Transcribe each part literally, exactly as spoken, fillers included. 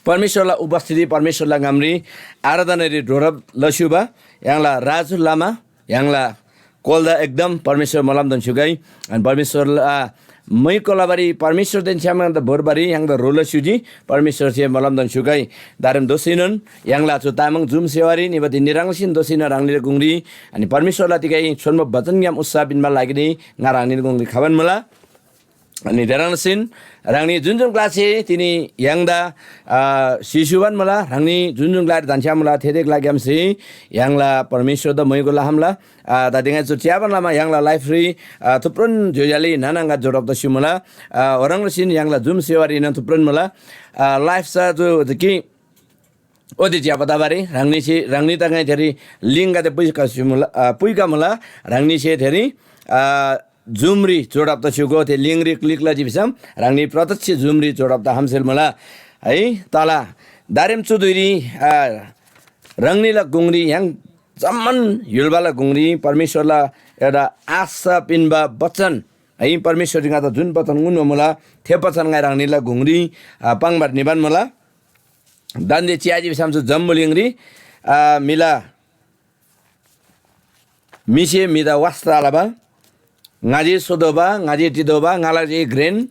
परमेश्‍वरला उपस्थिति, परमेश्‍वरला ङामरी आराधनारी डोरब लस्‍युबा य्‍हाङला राजु लामा, य्‍हाङला कोल्‍दा एकदम परमेश्‍वर मोलमदन स्‍युगै। अनि परमेश्‍वरला मैको लबारी, परमेश्‍वरदेन छ्‌याम य्‍हाङदा भोर्बारी य्‍हाङदा ह्रो लस्‍युजी, परमेश्‍वरसे मोलमदन स्‍युगै। दारेम दोःसीनोन य्‍हाङला चु तामाङ जुम सेवारी निबा धिन निराङसीन दोःसीनोन ह्राङनीला गुङरी अनि परमेश्‍वरला तिगै छोन्‍बो बचनग्‍याम उत्साह पिन्‍बा लागिरी ङा ह्राङनीला गुङरी खबान मुला। अनि देह्रङ्सीन ह्राङनी जुन जुन ग्‍लासे तिनी य्‍हाङदा, आ, सिसुबान मुला, ह्राङनी जुन जुन ग्‍लारी धन्‍छ्‌यामुला, थे थे ग्‍लाग्‍यामसे य्‍हाङला परमेश्‍वरदा मोइगो लहमला। आ, दादिङा चु च्‍याबान लमा य्‍हाङला लाइफरी, आ, थुप्रोन ज्‍योज्‍याली नानाङ्गा जोडब तस्‍युमुला। आ, ओह्रङ्सीन य्‍हाङला जुम सेवारीनोन थुप्रोन मुला। आ, लाइफ चा जो कि ओते ज्‍यबा तबारी ह्राङनीसे, ह्राङनी ताङाइ थेरी लिङगदे पुइका स्‍युमुला, आ, पुइका मुला। ह्राङनीसे थेरी, आ, जुमरी जोडब तस्‍युगो, थे लिङरी क्लिक लजी भिसम ह्राङनी प्रत्यक्ष जुमरी जोडब त हामसेल मुला है। तला दारेम चु धुइरी, आ, ह्राङनीला गुङरी य्‍हाङ जम्‍मान य्‍हुल्‍बाला गुङरी परमेश्‍वरला एउटा आशा पिन्‍बा बचन है, परमेश्‍वररी ङादा जुन बचन उन्‍बा मुला, थे बचन ङाइ ह्राङनीला गुङरी, आ, पाङ्‌बार निबान मुला। दान्‍दे च्‍याजी भिसम चु जम्‍बुलिङरी, आ, म्‍हिला म्‍हिसे म्‍हिदा वास्‍ता लबा, ङाजे सोतोःबा, ङाजे टितोःबा, ङाला जे घ्रेन,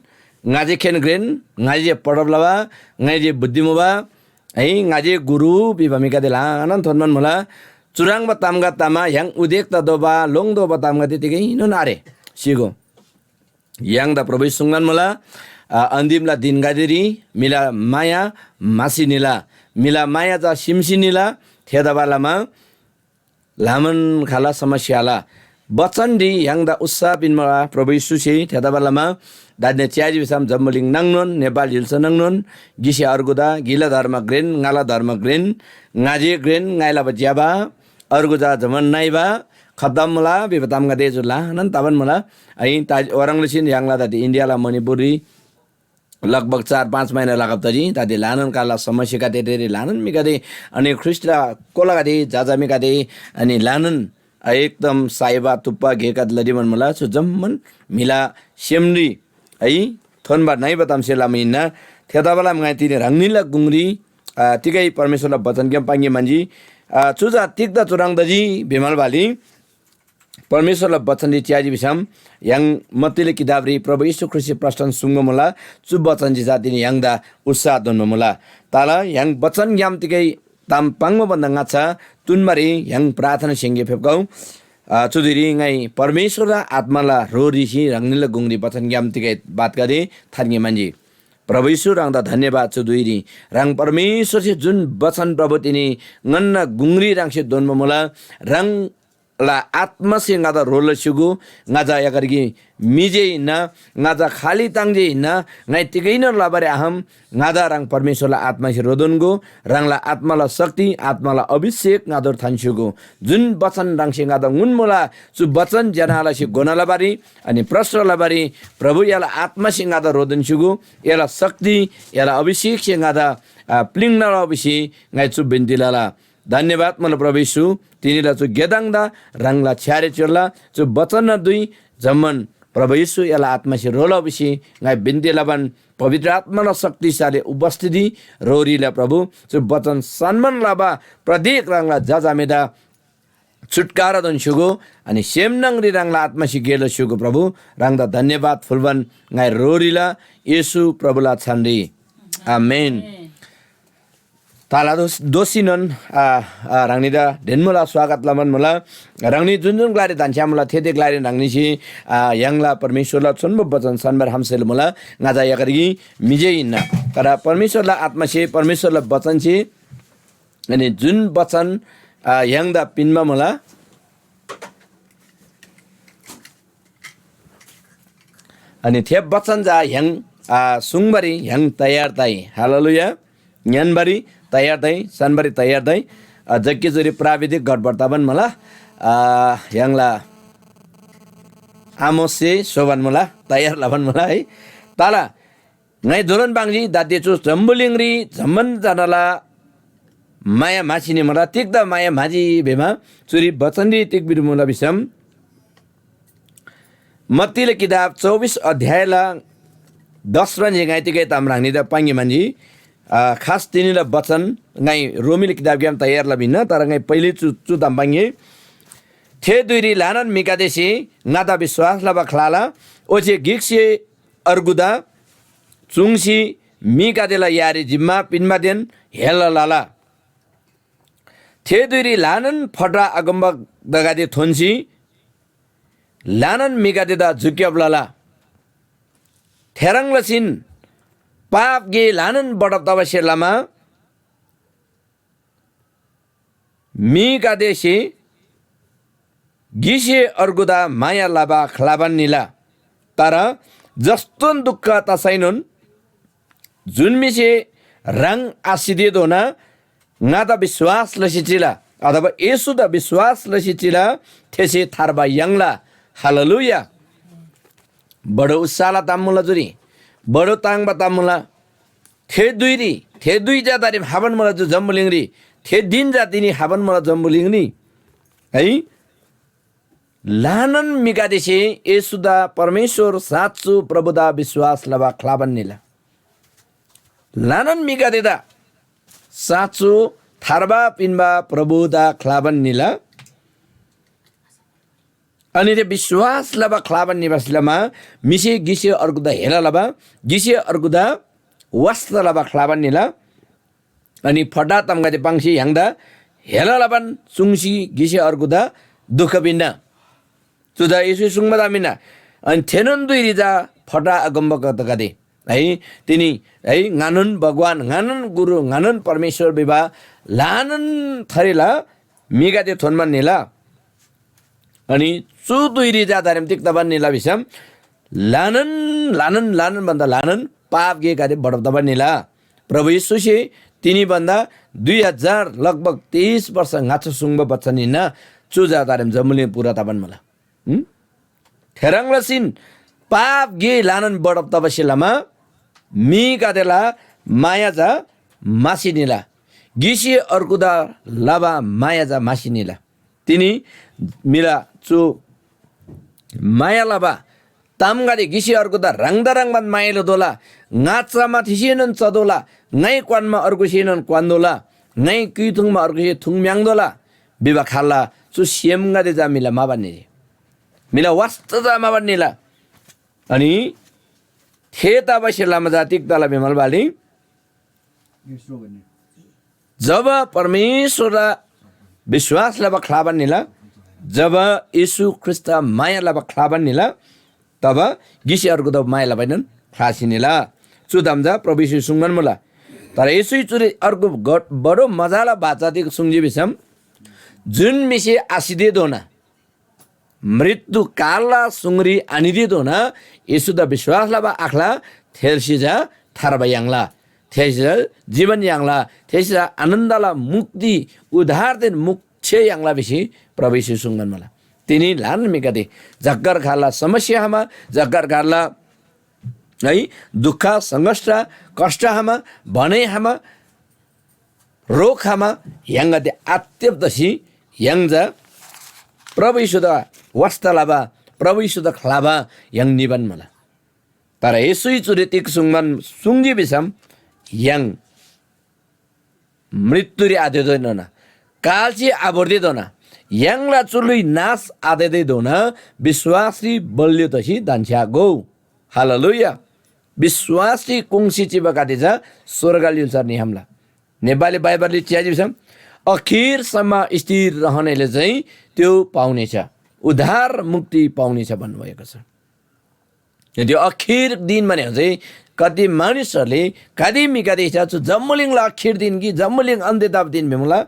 ङाजे खेन घ्रेन, ङाइ जे पढब लबा, ङाइ जे बुद्धि मुबा, है, ङाजे गुरु भिबा म्‍हिगदे ल्‍हानान थोन्‍बान मुला। चुह्रङ्बा तामगदे तमा य्‍हाङ उदेक ततोःबा, लोङ्‌तोःबा तामगदे तिगैनोन आरे। सिगो। य्‍हाङदा प्रभुइ सुङ्बान मुला, अ, अन्‍तिमला धिनगदेरी म्‍हिला माया म्‍हासी निला, म्‍हिला माया चा सिम्‍सी निला। थेतबालमा ल्‍हानान खाला समस्याला बचनरी य्‍हाङदा उत्साह पिन्‍मुला प्रभु येशूसे। थेतबालमा दान्‍दे च्‍याजी भिसम जम्‍बुलिङ नाङनोन, नेपाल य्‍हुल्‍सा नाङनोन गिसे अर्गुदा, गिला धर्म घ्रेन, ङाला धर्म घ्रेन, ङाजे घ्रेन, ङाइ लबा ज्‍यबा, अर्गु चा जम्‍मान नइबा खतम मुला भिबा तामगदे चु ल्‍हानान तबान मुला। है, ता-, ओह्रङ् लसीन य्‍हाङला दादी इन्डियाला मणिपुररी लगभग चार पाँच महिना लागब तजी। दादी ल्‍हानान कालला समस्यागदे तेरी ल्‍हानान म्‍हिगदे, अनि ख्रीष्‍टला कोलागदे, जाजा म्‍हिगदे, अनि ल्‍हानान एकदम साइबा तुप्पा गेगद लदिमन मुला। चु जम्‍मान म्‍हिला सेमरी है, थोन्‍बा नइबा तामसे लमा हिन्‍ना। थेतबाला ङाइ तिनी ह्राङनीला गुङरी, आ, तिगै परमेश्‍वरला बचनग्‍याम पाङ्‌गे म्‍हन्‍जी। आ, चु चा तिग्‍दा चुह्रङ् तजी भिमल बाली परमेश्‍वरला बचनरी च्‍याजी भिसम, य्‍हाङ मत्तीला किताबरी प्रभु येशू ख्रीष्‍टसे प्रस्‍टन सुङ्बा मुला, चु बचनसे चा तिनी य्‍हाङदा उत्साह दोन्‍बा मुला। तर य्‍हाङ बचनग्‍याम तिगै ताम पाङ्बा भन्‍दा ङाच्‍छा तुन्‍बारी य्‍हाङ प्रार्थना स्‍हेङगे फेप्‍गौ। अ, चु धुइरी ङाइ परमेश्‍वरला आत्‍माला ह्रो ह्रीसी ह्राङनीला गुङरी बचनग्‍याम तिगै बातगदे थान्‍गे म्‍हन्‍जी। प्रभु येशू, ह्राङदा धन्‍यवाद। चु धुइरी ह्राङ परमेश्‍वरसे जुन बचन प्रभु तिनी ङन्‍ना गुङरी ह्राङसे दोन्‍बा मुला, ह्राङला आत्‍मासे ङादा ह्रो लस्‍युगु। ङा चा याकरगी म्‍हि जे हिन्‍ना, ङा चा खाली ताङ जे हिन्‍ना, ङाइ तिगैनोन लबारी आखम। ङादा ह्राङ परमेश्‍वरला आत्‍मासे ह्रोदोन्‍गो। ह्राङला आत्‍माला शक्ति, आत्‍माला अभिषेक ङादोर थान्‍स्‍युगो। जुन बचन ह्राङसे ङादा ङुन्‍मुला, चु बचन ज्‍यना लसी घोना लबारी, अनि प्रश्‍न लबारी प्रभु एला आत्‍मासे ङादा ह्रोदोन्‍स्‍युगो। एला शक्ति, एला अभिषेकसे ङादा, आ, प्‍लिङ्ना लबा भिसी ङाइ चु बिन्‍ती लला। धन्‍यवाद मुला प्रभु येशू, तिनीला चु गेदङदा ह्राङला छ्‌यारे च्‍योर्ला। चु बचनना धुइ जम्‍मान प्रभु येशू एला आत्‍मासे ह्रो लउ भिसी ङाइ बिन्‍ती लबान, पवित्र आत्‍माला शक्तिशाली उपस्थिति ह्रोरीला प्रभु, चु बचन सन्‍मान लबा प्रत्येक ह्राङला जजामेदा छुटकारा दोन्‍स्‍युगो, अनि सेम न्‍हङरी ह्राङला आत्‍मासे गे लस्‍युगो प्रभु, ह्राङदा धन्‍यवाद फुल्‍बान ङाइ ह्रोरीला येशू प्रभुला छानरी। आमेन। ताला दोस-, दोःसीनोन, आ, आ, ह्राङनीदा ढेन्‍मुला स्वागत लबान मुला। ह्राङनी जुन जुन ग्‍लारी धन्‍छ्‌यामुला, थे थे ग्‍लारी ह्राङनीसे, आ, य्‍हाङला परमेश्‍वरला छोन्‍बो बचन सन्‍बार हामसेल मुला। ङा चा याकरी म्‍हि जे हिन्‍ना। तर परमेश्‍वरला आत्‍मासे, परमेश्‍वरला बचनसे, अनि जुन बचन, आ, य्‍हाङदा पिन्‍बा मुला, अनि थे बचन चा य्‍हाङ, आ, सुङ्बारी य्‍हाङ तयार तइ। हालेलुया। ङ्‌यान्‍बारी तयार तइ, सान्‍बारी तयार तइ। आ, जक्‍की चुरी प्राविधिक गडबड तबान मुला। आ, य्‍हाङला आमोससे सोबान मुला, तयार लबान मुला है। तला ङाइ दोलोन पाङ्जी, दाते चु जम्‍बुलिङरी जम्‍मान जनाला माया म्‍हासी निमुला। तिग्‍दा माया म्‍हाजी भिमा, चुरी बचनरी तिग भिमुला भिसम, मत्तीला किताब चौबिस अध्यायला दसरान जे ङाइ तिगै ताम ह्राङनीदा पाङ्‌गे म्‍हन्‍जी। आ, खास तिनीला बचन ङाइ रोमीला किताबग्‍याम तयार लबा हिन्‍ना, तर ङाइ पहिले चु, चु ताम पाङ्‌गे। थे धुइरी ल्‍हानान म्‍हिगदेसे ङादा विश्‍वास लबा ख्‍लाला, ओच्‍छे गिकसे अर्गुदा चुङ्सी म्‍हिगदेला यारी जिम्‍मा पिन्‍बादेन हेल्‍ना लला। थे धुइरी ल्‍हानान फटा अगमवक्तागदे थोन्‍सी ल्‍हानान म्‍हिगदेदा झुक्‍याब लला। थेह्रङ् लसीन पाप गे ल्‍हानान बढब तबासे लमा म्‍हिगदेसे गिसे अर्गुदा माया लबा ख्‍लाबान निला। तर जस्‍तोन दुख तसैनोन जुन म्‍हिसे ह्राङ आसितेधोना ङादा विश्‍वास लसी चिला अथवा येशूदा विश्‍वास लसी चिला, थेसे थार्बा याङ्ला। हालेलुया। बडो उत्साहला ताम मुला जुरी, बडो ताङ्बा ताम मुला। थे धुइरी, थे धुइ चा तारिम हाबन मुला जु जम्‍बुलिङरी, थे दिन चा तिनी हाबन मुला जम्‍बुलिङरी। है, ल्‍हानान म्‍हिगदेसे येशूदा परमेश्‍वर साँचो प्रभुदा विश्‍वास लबा ख्‍लाबान निला। ल्‍हानान म्‍हिगदेदा साँचो थार्बा पिन्‍बा प्रभुदा ख्‍लाबान निला। अनि थे विश्‍वास लबा ख्‍लाबान निबासे लमा म्‍हिसे गिसे अर्गुदा हेला लबा, गिसे अर्गुदा वास्‍ता लबा ख्‍लाबान निला। अनि फटा तामगदे पाङ्सी य्‍हाङदा हेला लबान चुङ्सी गिसे अर्गुदा दुख पिन्‍ना। चु चा येशूसे सुङ्बा ताम हिन्‍ना। अनि थेनोन धुइरी चा फटा अगमवक्तागदे, है, तिनी, है, ङानोन भगवान, ङानोन गुरु, ङानोन परमेश्‍वर भिबा ल्‍हानान थरीला म्‍हिगदे थोन्‍बान निला। अनि चु धुइरी चा तारेम तिग तबान निला भिसम ल्‍हानान, ल्‍हानान, ल्‍हानान भन्दा ल्‍हानान पाप गेगदे बढब तबान निला। प्रभु येशूसे तिनी भन्दा दुई हजार लगभग तेइस वर्ष ङाच्‍छा सुङ्बा बचन हिन्‍ना, चु चा तारेम जम्‍बुलिङ पूरा तबान मुला। हुँ? थेह्रङ् लसीन पाप गे ल्‍हानान बढब तबासे लमा म्‍हिगदेला माया चा म्‍हासी निला, गिसे अर्गुदा लबा माया चा म्‍हासी निला। तिनी म्‍हिला चु माया लबा तामगदे गिसे अर्गुदा ह्राङदा ह्रङ्‌बान माया लतोःला, ङाच्‍छामा थिसीएनोन चतोःला, ङाइ क्‍वान्‍मा अर्गुसेएनोन क्‍वान्‍तोःला, ङाइ क्‍युइ थुङ्मा अर्गुसे थुङ्म्‍याङ्तोःला भिबा खाल्‍ला चु सेमगदे चा म्‍हिला म्‍हाबान निजी। म्‍हिला वास्‍ता चा म्‍हाबान निला। अनि थेतबासेलमा चा तिग तला भिमल बाली जब परमेश्‍वरदा विश्‍वास लबा ख्‍लाबान निला, जब येशू ख्रीष्‍टदा माया लबा ख्‍लाबान निला, तब गिसे अर्गुदा माया लबाएनोन ख्‍लासी निला। चु ताम चा प्रभु येशू सुङ्बान मुला। तर येशूसे चुरी अर्गु गट-, बडो मजाला बाचा तिग सुङ्जी भिसम, जुन म्‍हिसे आसितेधोना मृत्यु कालला सुङरी आनितेधोना येशूदा विश्‍वास लबा आख्‍ला, थेर्सी चा थार्बा याङ्ला, थेर्सी चा जीवन याङ्ला, थेर्सी चा आनन्दला मुक्ति, उद्धारदेन मोक्ष याङ्ला भिसी प्रभु येशू सुङ्बान मुला। तिनी ल्‍हानान म्‍हिगदे जग्‍गर खाल्‍ला समस्या हमा, जग्‍गर खाल्‍ला है, दुःख, संघर्ष, कष्ट हमा, भनै हमा, रोग हमा, य्‍हाङगदे आत्‍यब तसी य्‍हाङ चा प्रभु येशूदा वास्‍ता लबा, प्रभु येशूदा ख्‍लाबा य्‍हाङ निबान मुला। तर येशूइ चुरी तिग सुङ्बान सुङ्जी भिसम, य्‍हाङ मृत्‍युरी आतेतोःधोना, कालसे आभोर्तेधोना, य्‍हाङला चु ल्‍हुइ नाश आततेधोना विश्‍वासरी बलियो तसी धन्‍छ्‌यागो। हालेलुया। विश्‍वासरी कोङ्‌सी चिबागदे चा स्‍वर्गला य्‍हुल्‍सारी निखम्‍ला। नेपाली बाइबलले च्‍याजी भिसम, "अखिरसम्म स्थिर रहनेले चाहिँ त्यो पाउनेछ, उद्धार मुक्ति पाउनेछ" भन्नुभएको छ। त्यो अखिर दिन भनेको चाहिँ कति मानिसहरूले, कति म्‍हिगदे छ, चु जम्‍बुलिङला अखिर दिन कि जम्‍बुलिङ अन्त्य तब दिन भिमुला,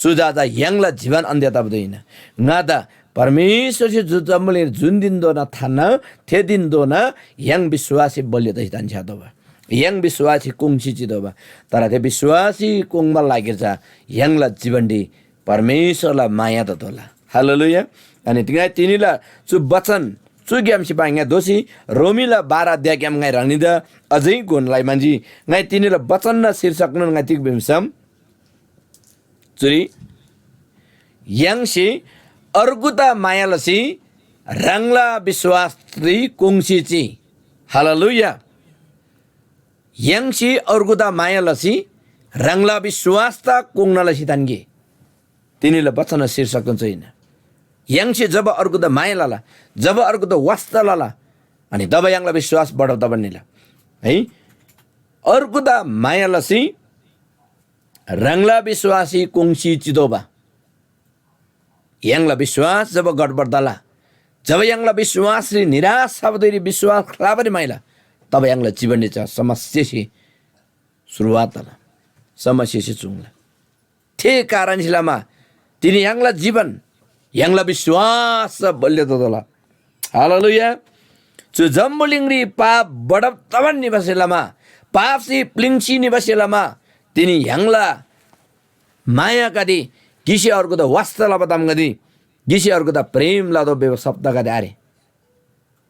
चु चा चा य्‍हाङला जीवन अन्त्य तब दिन। ङादा परमेश्‍वरसे जु जम्‍बुलिङ जुन दिनधोना थान्‍ना, थे दिनधोना य्‍हाङ विश्‍वासी बलियो तसी धन्‍छ्‌यातोःबा। य्‍हाङ विश्‍वासी कोङ्‌सी चितोःबा। तर थे विश्‍वासी कोङ्बा लागिर चा य्‍हाङला जीवनरी परमेश्‍वरला माया ततोःला। हालेलुया। अनि ङाइ तिनीला चु वचन चुग्‍यामसे पा ङाइ दोःसी रोमीला बाह्र अध्यायग्‍याम ङाइ ह्राङनीदा अझै घोना लइ म्‍हन्‍जी। ङाइ तिनीला वचनना शीर्षकनोन ङाइ तिग भिमसम, चुरी य्‍हाङसे अर्गुदा माया लसी ह्राङला विश्‍वासरी कोङ्‌सी चि। हालेलुया। य्‍हाङसे अर्गुदा माया लसी ह्राङला विश्‍वासदा कोङ्‌ना लसी थान्‍गे। तिनीला बचन शीर्षकन चाहिँ हिन्‍ना। य्‍हाङसे जब अर्गुदा माया लला, जब अर्गुदा वास्‍ता लला, अनि तब य्‍हाङला विश्‍वास बढब तबान निला। है, अर्गुदा माया लसी ह्राङला विश्‍वाससे कोङ्‌सी चितोःबा। य्‍हाङला विश्‍वास जब गडबड तला, जब य्‍हाङला विश्‍वासरी निराश तबा धुइरी विश्‍वास ख्‍लाबारी म्‍हाइला, तब य्‍हाङला जीवनरी चा समस्यासे सुरुवात तला, समस्यासे चुङ्ला। थे कारणसे लमा तिनी य्‍हाङला जीवन, य्‍हाङला विश्‍वास चा बलियो ततोःला। हालेलुया। चु जम्‍बुलिङरी पाप बढब तबान निबासे लमा, पापसे प्‍लिङ्सी निबासे लमा तिनी य्‍हाङला मायागदे, गिसे अर्गुदा वास्‍ता लबा तामगदे, गिसे अर्गुदा प्रेम लतोःबा शब्दगदे आरे।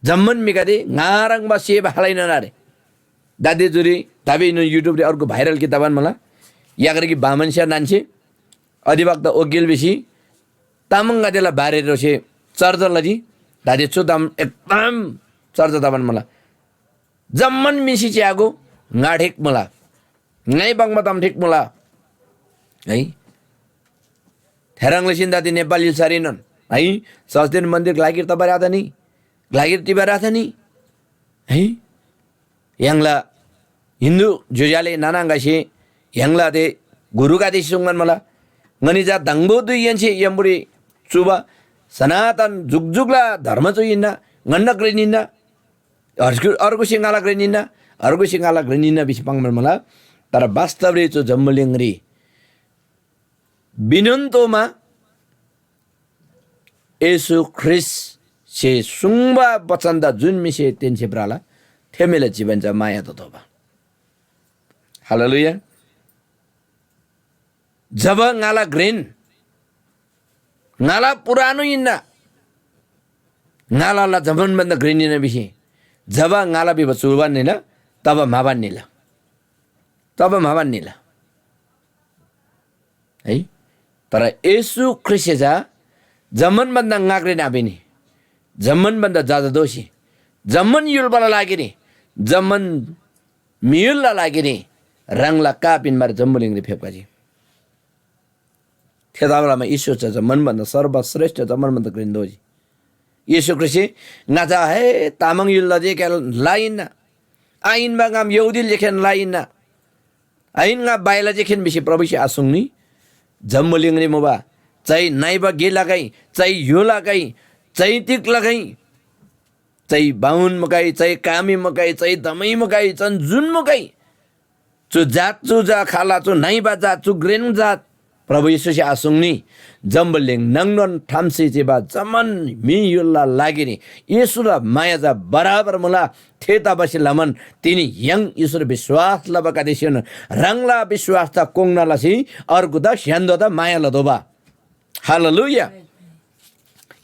जम्‍मान म्‍हिगदे ङाह्रङ्बा सेबा खालैनोन आरे। दादे जुरी दाबेनोन YouTube री अर्गु viral कि तबान मुला। यागर कि बामन स्‍या नान्‍से अधिवक्ता वकिल भिसी तामाङगदेला बारेरी ह्रोसे चर्चा लजी। दादे चु ताम एकदम चर्चा तबान मुला। जम्‍मान म्‍हिसे च्‍यागो, ङा ठिक मुला, ङाइ पाङ्बा ताम ठिक मुला है। थेह्रङ् लसीन दादी नेपाल य्‍हुल्‍सारीनोन है, सस्‍देन मन्‍दिर ग्‍लागिर तबारी आतनी, ग्‍लागिर तिबारी आतनी है। य्‍हाङला हिन्दू ज्‍योज्‍यो आले नाना आङागदेसे य्‍हाङला थे गुरुगदेसे सुङ्बान मुला, ङनी चा दङबो धुइहेन्‍से य्‍हामरी चुबा सनातन जुकजुकला धर्म चु हिन्‍ना, ङन्‍ना घ्रेन हिन्‍ना, अर्गु, अर्गुसे ङाला घ्रेन हिन्‍ना, अर्गुसे ङाला घ्रेन हिन्‍ना भिसी पाङ्बान मुला। तर वास्तवरी चु जम्‍बुलिङरी बिनोन तोमा येशू ख्रीष्‍टसे सुङ्बा बचनदा जुन म्‍हिसे तेन्‍से भ्रला, थे म्‍हिला जीवन चा माया ततोःबा। हालेलुया। जब ङाला घ्रेन, ङाला पुरानो हिन्‍ना, ङाला ला जम्‍मान भन्‍दा घ्रेन हिन्‍ना भिसी जब ङाला भिबा चुबान निला, तब म्‍हाबान निला, तब म्‍हाबान निला है। तर येशू ख्रीष्‍टसे चा जम्‍मान भन्‍दा ङाक्रेन आपिनी, जम्‍मान भन्‍दा जजा दोसी, जम्‍मान य्‍हुल्‍बाला लागिरी, जम्‍मान म्‍हिला लागिरी ह्राङला का पिन्‍बारी जम्‍बुलिङरी फेप्‍खजी। थेतबासेलमा येशू चा जम्‍मान भन्‍दा सर्वश्रेष्ठ, जम्‍मान भन्‍दा घ्रेन दोजी। येशू ख्रीष्‍टसे ङा चा हे तामाङ य्‍हुलला जे क्या ला हिन्‍ना, आहिन्‍बा ङाम यहूदीला जे खेन ला हिन्‍ना, आहिन ङा बाइला जे खेन भिसी प्रभुसे आसुङ्नी। जम्‍बुलिङरी मुबा, चाइ नइबा गे लगै, चाइ य्‍हो लगै, चाइ तिग लगै, चाइ बाहुन मुगै, चाइ कामी मुगै, चाइ दमै मुगै, चन जुन मुगै, चु जात, चु जा खाला, चु नइबा जात, चु घ्रेन जात, प्रभु येशूसे आसुङ्नी। जम्‍बुलिङ नाङनोन ठाम्‍सी चिबा जम्‍मान म्‍हि य्‍हुलला लागिरी येशूला माया चा बराबर मुला। थेतबासेलमान तिनी य्‍हाङ येशूरी विश्‍वास लबागदेसेन ह्राङला विश्‍वासदा कोङ्‌ना लसी अर्गुदा स्‍य्‍हान्‍दोदा माया लतोःबा। हालेलुया।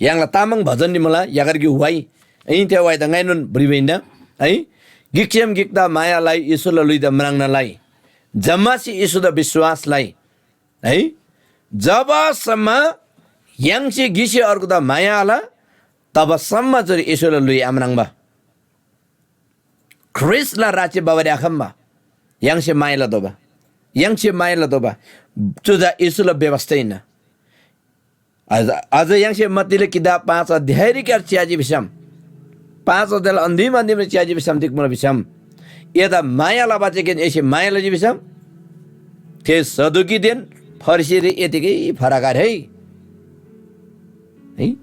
य्‍हाङला तामाङ भजनरी मुला, यागर ग्‍यु वाइ, है, थे वाइदा ङाइनोन भ्रिबा हिन्‍ना, है। गिकसेम गिकदा माया लइ, येशूला ल्‍हुइदा म्राङ्ना लइ, जम्‍मासे येशूदा विश्‍वास लइ, है। जबसम्म य्‍हाङसे गिसे अर्गुदा माया आल, तबसम्म चुरी येशूला ल्‍हुइ आम्राङ्बा। ख्रीष्‍टला राज्‍य भबारी आखम्‍बा य्‍हाङसे माया लतोःबा, य्‍हाङसे माया लतोःबा, चु चा येशूला व्यवस्था हिन्‍ना। अझ, अझ य्‍हाङसे मत्तीला किताब पाँच अध्यायरीक्‍यार च्‍याजी भिसम, पाँच अध्यायला अन्‍तिम अन्‍तिमरी च्‍याजी भिसम तिग मुला भिसम, एदा माया लबा चेकेन एसे माया लजी भिसम, थे सदुकीदेन फरिसीरी यतिकै फरक आरे है। है?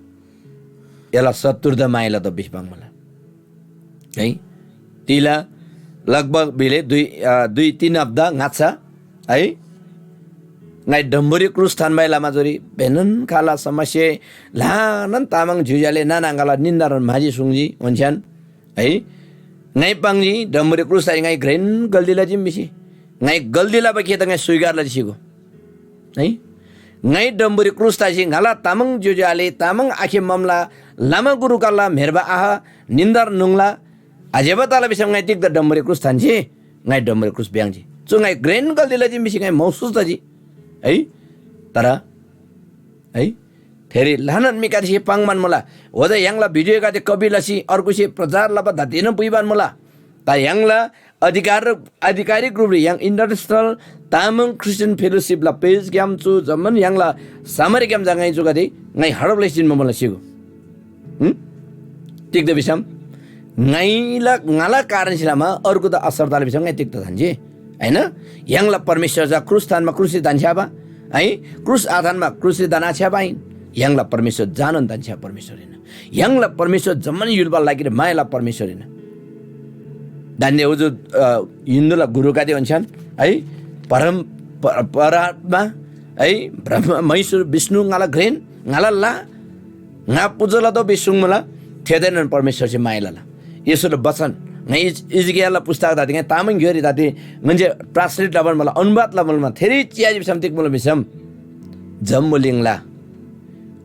एला शत्रुदा माया लतोः भिसी पाङ्‌मुला। है? तिला लगभग भिले दुई, अ, दुई तीन हप्ता ङाच्‍छा, है? ङाइ डम्‍बुरी क्रुस थान्‍बाइ लमा चुरी भेनन खाला समस्या ल्‍हानान तामाङ ज्‍योज्‍यो आले नाना आङाला निन्‍दारन म्‍हाजी सुङ्जी ओन्‍छ्यान, है? ङाइ पाङ्जी डम्‍बुरी क्रुस थाइ ङाइ घ्रेन गल्‍ती लजीम भिसी। ङाइ गल्‍ती लबा खे त ङाइ स्‍वीकार लजी सिगो। है? ङाइ डम्‍बुरी क्रुस तासी ङाला तामाङ ज्‍योज्‍यो आले, तामाङ आखे ममला, लमा गुरु कल्‍ला, म्‍हेर्बा आह, निन्‍दार नुङला, आज्‍यबा तला भिसम ङाइ तिग्‍दा डम्‍बुरी क्रुस थान्‍जी? ङाइ डम्‍बुरी क्रुस भ्‍याङ्‍जी। चु ङाइ घ्रेन गल्‍ती लजीम भिसी ङाइ महसुस तजी। है? तर, है? थेरी ल्‍हानान म्‍हिगदेसे पाङ्‌बान मुला। ओजा य्‍हाङला भिडियोगदे कपी लसी अर्गुसे प्रचार लबा धातेनोन पुइबान मुला। तर य्‍हाङला अधिकार, आधिकारिक रूपरी य्‍हाङ International Tamang Christian Fellowship ला page ग्‍याम चु जम्‍मान य्‍हाङला summary ग्‍याम चा ङाइ चुगदे ङाइ हडप लसी जिन्‍बा मुला सिगो। हुँ? तिग्‍दा भिसम ङाइला, ङाला कारणसे लमा अर्गुदा असर तला भिसम ङाइ तिग्‍दा थान्‍जी? हैन? य्‍हाङला परमेश्‍वर चा क्रुस थानमा क्रुसरी धन्‍छ्‌याबा, है? क्रुस आथानमा क्रुसरी धनाछ्‌याबा आहिन। य्‍हाङला परमेश्‍वर जानन धन्‍छ्‌या परमेश्‍वर हिन्‍ना। य्‍हाङला परमेश्‍वर जम्‍मान य्‍हुलबा लागिरी मायाला परमेश्‍वर हिन्‍ना। दान्‍दे उजु, अ, हिन्दूला गुरुगदे हुन्छन् है, परम प-, परात्मा है, ब्रह्मा, महेश्वर, विष्णु, ङाला घ्रेन, ङाला ला, ङा पुजा लतोःबी सुङ्मुला, थेदाएनोन परमेश्‍वरसे माया लला। येशूला बचन ङाइ इज-, इजकियाला पुस्तक दाते ङाइ तामाङ ग्‍योइरी दाते ङन्‍से translate लबान मुला, अनुवाद लबान मुला, थेरी चियाजी भिसम तिग मुला भिसम, जम्‍बुलिङला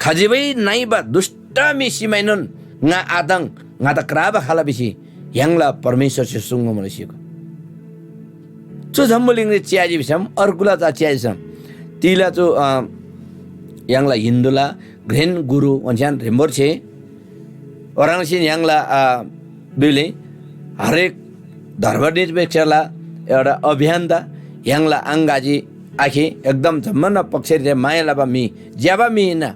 खजिबै नइबा दुष्‍ट म्‍हि सिमाएनोन ङा आदङ, ङादा क्राबा खला भिसी य्‍हाङला परमेश्‍वरसे सुङ्बा मुला सिगो। चु जम्‍बुलिङरी चियाजी भिसम, अर्गुला चा चियाजी भिसम, तिला चु, अ, य्‍हाङला हिन्दूला घ्रेन गुरु ओन्‍छ्यान ह्रेम्‍बोर्छे ओह्राङसेन य्‍हाङला, अ, धुइले हरेक धर्मनिरपेक्षला एउटा अभियन्ता य्‍हाङला आङगाजी आखे, एकदम जम्‍मान पक्षरी माया लबा म्‍हि, ज्‍यबा म्‍हि हिन्‍ना।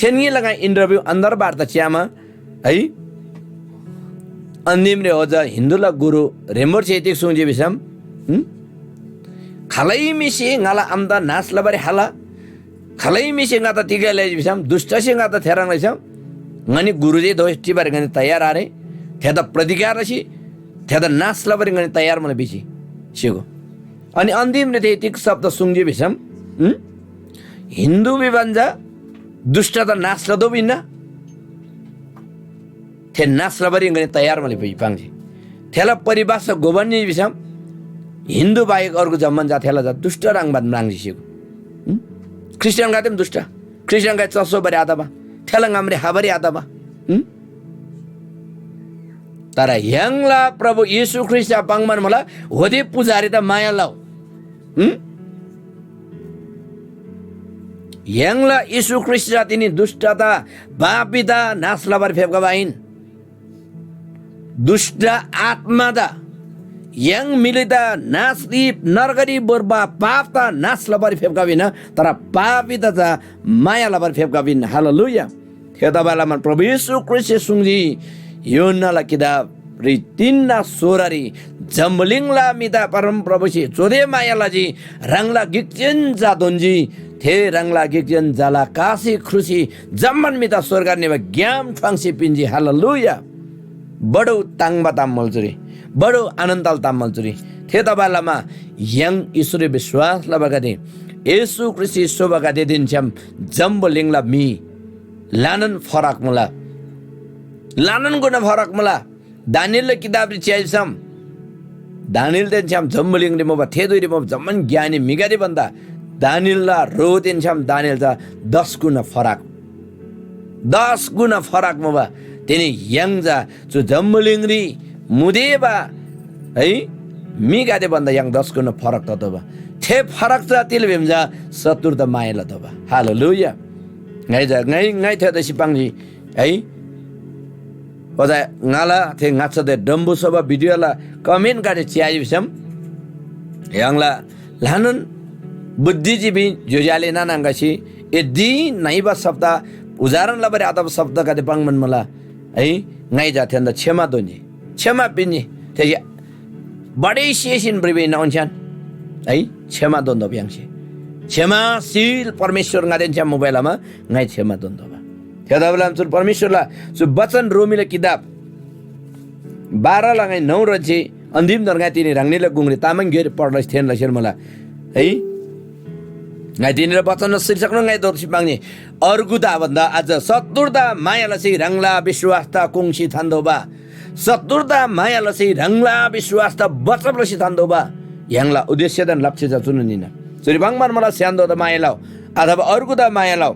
थेन्‍गेला ङा interview अन्तर्वार्ता च्‍यामा है। अन्तिमरी ओजा हिन्दूला गुरु ह्रेम्‍बोर्छे तिग सुङ्जी भिसम, हुँ? खालै म्‍हिसे ङाला आमादा नाश लबारी हाला, खालै म्‍हिसे ङादा तिगै लजी भिसम, दुष्‍टसे ङादा थेह्रङ् लैछ्‌याम, ङनी गुरु जे दोष टिबारी ङनी तयार आरे, थेदा प्रतिकार लसी थेदा नाश लबारी ङनी तयार मुला भिसी सिगो। अनि अन्तिमरी थे तिग शब्द सुङ्जी भिसम, हुँ? हिन्दू भिबान चा दुष्‍टदा नाश लतोःबा हिन्‍ना। थे नाश लबारी ङनी तयार मुला भिसी पाङ्जी। थेला परिभाषा गोबन्‍जी भिसम हिन्दू बाहेक अर्गु जम्‍मान जा थेला जा दुष्‍ट ह्रङ्‌बान म्राङ्जी सिगो। हुँ? ख्रिस्टियनगदे पनि दुष्‍ट। ख्रिस्टियनगदे चस्‍सो बारी आतबा, थेला ङामरी हाबारी आतबा। हुँ? तर य्‍हाङला प्रभु येशू ख्रीष्‍टदा पाङ्‌बान मुला, होदे पुजारीदा माया लउ। हुँ? य्‍हाङला येशू ख्रीष्‍टदा तिनी दुष्‍टदा, पापीदा नाश लबारी फेप्‍खबा आहिन। दुष्‍ट आत्‍मादा, य्‍हाङ मिलिदा नाश री नर्गरी भोर्बा पापदा नाश लबारी फेप्‍खबा हिन्‍ना, तर पापीदा चा माया लबारी फेप्‍खबा हिन्‍ना। हालेलुया। थेतबासेलमा प्रभु येशू ख्रीष्‍टसे सुङ्जी, यूहन्‍नाला किताबरी तीनना सोह्ररी जम्‍बुलिङला म्‍हिदा परमप्रभुसे चुदे माया लजी, ह्राङला गिकजेन झा दोन्‍जी, थे ह्राङला गिकजेन झाला कासे ख्रुसी जम्‍मान म्‍हिदा स्‍वर्गरी निबा ग्‍याम ठ्वाङ्सी पिन्‍जी। हालेलुया। बडो ताङ्‍बा ताम मल्‍चुरी, बडो आनन्‍दला ताम मल्‍चुरी। थेतबासेलमा य्‍हाङ येशूरी विश्‍वास लबागदे, येशू ख्रीष्‍टसे स्‍होबागदेदेन छ्‌याम जम्‍बुलिङला म्‍हि ल्‍हानान फरक मुला, ल्‍हानान गुणा फरक मुला। दानिएलला किताबरी च्‍याइसम दानिएलदेन छ्‌याम जम्‍बुलिङरी मुबा, थे धुइरी मुबा जम्‍मान ज्ञानी म्‍हिगदे भन्‍दा दानिएलला ह्रोदेन छ्‌याम दानिएल चा दस गुणा फरक, दस गुणा फरक मुबा। तिनी य्‍हाङ चा चु जम्‍बुलिङरी मुदेबा है म्‍हिगदे भन्‍दा य्‍हाङ दस गुणा फरक ततोःबा। थे फरक चा तिल भिम चा शत्रुदा माया लतोःबा। हालेलुया। ङाइ चा ङाइ ङाइ थेतसी पाङ्जी है। ओजा ङाला थे ङाच्‍छादे डम्‍बु स्‍होबा भिडियोला comment गाडी च्‍याइ भिसम य्‍हाङला ल्‍हानान बुद्धिजीवी ज्‍योज्‍यो आले नाना आङागदेसे यदि नइबा शब्द उच्चारण लबारी आतबा शब्दगदे पाङ्‌बान मुला है, ङाइ चा थेन्‍दा क्षमा दोन्‍जी, क्षमा पिन्‍जी। थेसे बडै सेसीन भ्रिबा हिन्‍ना ओन्‍छ्यान है, क्षमा दोन्‍दोब य्‍हाङसे। क्षमाशील परमेश्‍वर ङादेन छ्‌याम मुबाइलमा ङाइ क्षमा दोन्‍दोबा। थेतबासेलमा चुर परमेश्‍वरला चु बचन रोमीला किताब बाह्रला ङाइ नौ रन्‍सी अन्‍तिम धर ङाइ तिनी ह्राङनीला गुङरी तामाङ ग्‍योइरी पढ लसी थेन लसेर मुला है। ङाइ तिनीला बचनला शीर्षकनोन ङाइ दोर्सी पाङ्नी। अर्गुदा भन्‍दा अझ शत्रुदा माया लसी ह्राङला विश्‍वासदा कोङ्‌सी थान्‍तोःबा। शत्रुदा माया लसी ह्राङला विश्‍वासदा बचब लसी थान्‍तोःबा। य्‍हाङला उद्देश्‍यदेन लक्ष्य चा चुनोन हिन्‍ना। चुरी पाङ्‌बान मुला स्‍य्‍हान्‍दोदा माया लउ अथवा अर्गुदा माया लउ।